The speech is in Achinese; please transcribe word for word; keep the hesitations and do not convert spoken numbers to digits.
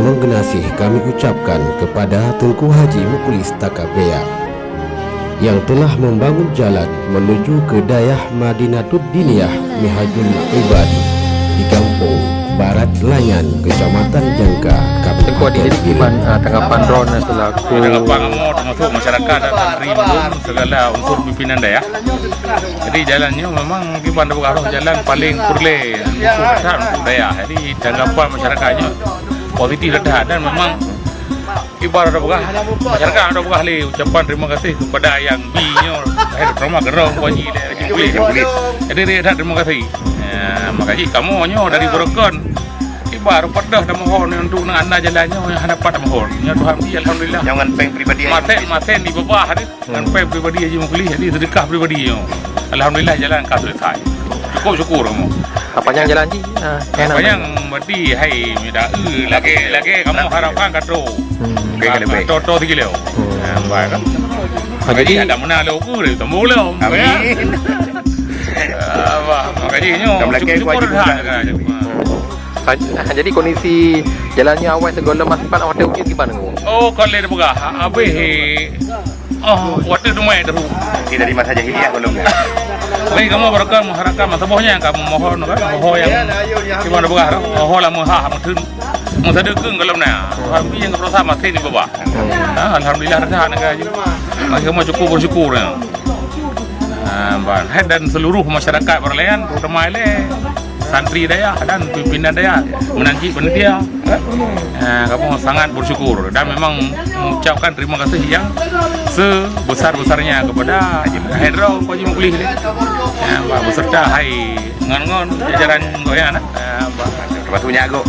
Terima kasih kami ucapkan kepada Teungku Haji Muklis Takabea yang telah membangun jalan menuju ke Dayah Madinatud Diniyah Mihajul Ibad di Gampông Barat Lanyan, Kecamatan Jangka, Kabupaten Bireuen. Teungku, jadi kiban, ah, tanggapan droeneuh selaku... Ya, tanggapan kamoe termasuk masyarakat dan santri, segala unsur pimpinan dayah. Jadi, jalan nyoe memang kiban tapeugah roh jalan paléng peureulée, khusus that untuk dayah. Jadi, tanggapan masyarakat nyoe positif that dan memang kiban tapeugah, masyarakat tapeugah lé ucapan terima kasih kepada yang bi nyoe, eh, terutama keudroe Teungku Haji lé. Jadi, raya that terima kasih. Ya, maka jih kamoe nyoe dari Beureugon, kiban rupah dah tamohon untuk na jalan nyoe nyang hana pat tamohon. Nyoe Tuhan bi, alhamdulillah. Nyoe ngon péng pribadi. Maté, maté di babah tadi. Ngon péng pribadi Haji Muklis, jadi sedekah pribadi nyoe. Alhamdulillah, jalan ka selesai. Cukup syukur kamoe. Apa nyang jalan jih? Ah, nyang... Apa nyang berarti hai mida, eh, lagée, lagée kamoe harapkan ka trok. Hmm. Ka, ka trok, trok sikilo. Hmm. Ah, baik kan? Ah, jadi, jadi ada meunan lé uku dari tembok lom. Amin. Ah, bah, maka jih nyoe cukup syukur dah. Ah. Ha, jadi kondisi jalan nyoe awai sigohlom masa pat watée ujeuen kiban, Teungku? Oh, kon lé tapeugah. Habéh, oh, watée dumai terus. Jadi dari masa jahiliyah gohlom nyan. Baik, kamoe barokah mengharapkan masa boh nyan kamoe mohon kan, boh nyang kiban tapeugah, boh lam meuhah meuteun. Masa deukeueng gohlom na. Tuhan bi nyang geupeurasa maté di babah. Ha, alhamdulillah, rasa negara jih. Maka kamoe cukup bersyukur, ya. Ah, ban. Dan seluruh masyarakat Barat Lanyan, terutama ilée santri dayah dan pimpinan dayah, meunan cit panitia. Ah, kamoe sangat bersyukur dan memang mengucapkan terima kasih yang sebesar-besarnya kepada Haji Muklis. Haji Muklis ni. Ya, bah, beserta hai ngon-ngon jajaran goyang, nah. Ah, bah. Termasuk nyak, Gok.